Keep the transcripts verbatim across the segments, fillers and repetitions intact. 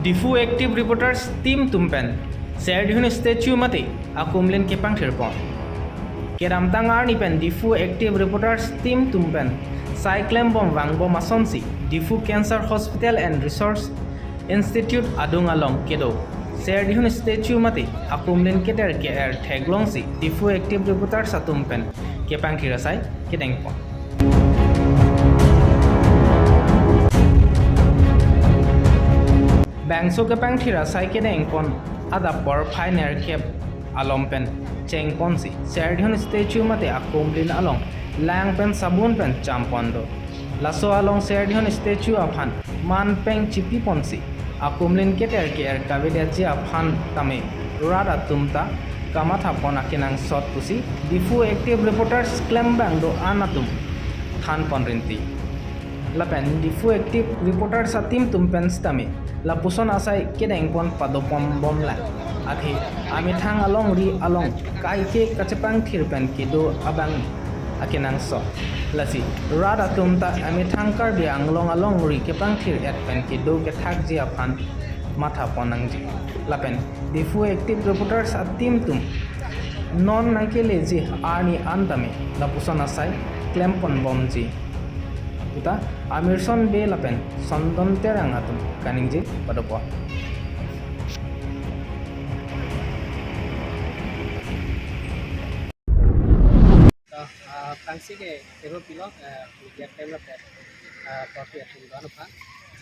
Diphu Active Reporters team atum pen Serdihun statue mate akumlin kepangthir pon. Kedamtang arni pen Diphu Active Reporters team atum pen sai klembom vangbom asonsi Diphu Cancer Hospital and Research Institute adung along kedo Serdihun statue mate akumlin keter ke-er theklongsi Diphu Active Reporters atum pen kepangthir asai kedeng pon. Bangso kepangthir asai kedeng pon adap porphai nerkep alom pen chengponsi Serdihun statue mate akumlin along lang pen sabun pen champon do. Laso along Serdihun statue aphan man peng chipi ponsi akumlin keter ke-er kavedetji aphan tame rat atum ta kamatha pon akenangsot pusi Diphu Active Reporters klembang do-an atum than pon rinti. Lapen Diphu Active Reporters ateam atum pen sitame lapuson asai kedeng pon padopon bomlang. Athe amethang alongri along kaike kachepangthir pen kedo abang akenangsot. Lasi rat atum ta amethang Karbi Anglong alongri kepangthir et pen kedo kethakji aphan matha pon nangji. Lapen Diphu Active Reporters ateam atum non nangkeleji arni an tame lapuson asai klempon bomji puta Amirson Bey lapen Sondon Terang atum kaningje padopon. Ah, ah, tangsi ke ero pilo, ah, media time lapen, ah, kopi atum doan aphan.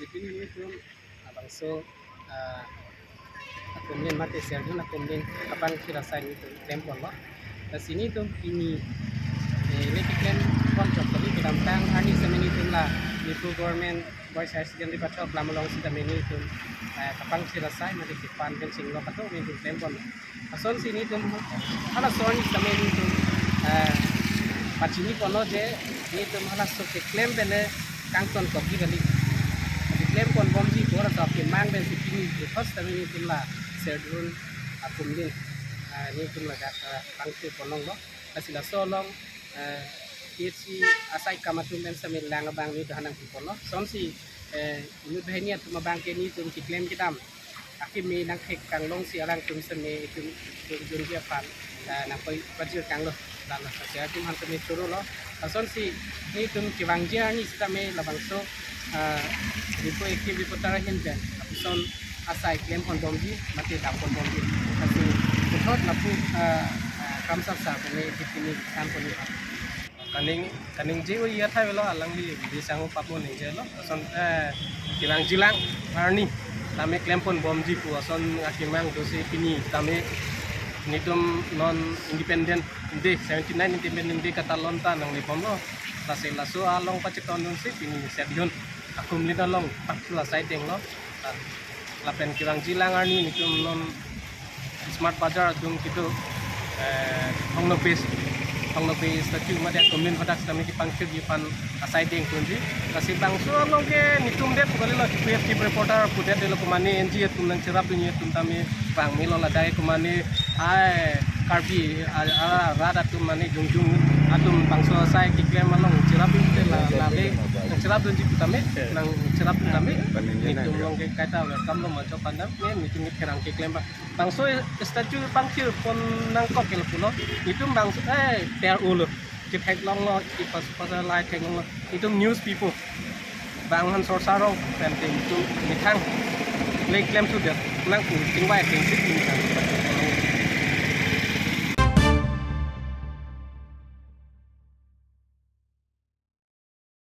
Jipin nelitum, ah, bangso, ah, akumlin mate Serdihun akumlin kapangthir asai nelitum klempon lo. Lasi nelitum pini, eh, le keklempon chok kali kedamtang arni sitame nelitum la Diphu Government Boys Higher Secondary Pathak Lam along sitame nelitum, eh, kapangthir asai mate kepan pen chinglo kato nelitum klempon. Asonsi nelitum halaso arni sitame nelitum, eh, pachini ponlo je nelitum halaso keklem pen le kangton kopi kali. Keklempon bomji bor aso kemang pensi pini puthot sitame nelitum la Serdihun akumlin, eh, nelitum la dak, eh, pangthir pon longlo. Lasi laso along, eh, P H C asai kam atum pen sitame lang abang nelitum hanang pi ponlo. Asonsi, eh, inut banghini atum abang ke nelitum keklem kedam akeme nangthek kanglongsi alangtum sitame itum itum junji aphan, eh, nangpoi pajir kanglo. Lalo sasi atum aphan sitame choro lo. Asonsi nelitum kevangji arni sitame labangso, eh, Diphu Active Reporter ahin pen lapuson asai klempon bomji mate dampon bomji. Lasi puthot lapu, eh, eh, Kamsar sir pen ne jipini than ponji. Kaning, kaningje o iya thai lo alangli, di sango papo ningjelo. Ason, eh, kevangjilang arni tame klempon bomji pu ason akemang dosi pini tame nelitum non Independent Day, seventy-nine Independent Day katalon ta nanglebomlo. Lasi laso along pachetondunsi pini Serdihun akumlin along pangthir asai denglo. Ah, lapen kevangjilang arni nelitum non Smart Bazar adung kedo, eh, Hongnokbe, Hongnokbe statue mate akumlin hadak sitame kepangthirji aphan asai dengponji. Lasi bangso along ke nelitum det pu kalilo, Diphu Active Reporter pudetlo, komane N G O atum nangcherapdunji atum tame bang melo, ladak komane ai Karbi a, a, rat atum mane jongjung atum bangso asai keklem along cherapdunde la, lale nangcherapdunji pu tame, nangcherapdun tame nelitum along ke kaita welcome lo, moncho pandam ne nelitum ke pherang keklem abang. Bangso statue pangthir pon nangkok ke lapulo. Nelitum bangso, eh, ter ulo. Ketheklonglo, kipas pas lai theklonglo. Nelitum news people. Bang han sor sarong pen te nelitum methang le klem sudet nangpu chingvai atengsi nelitum methang.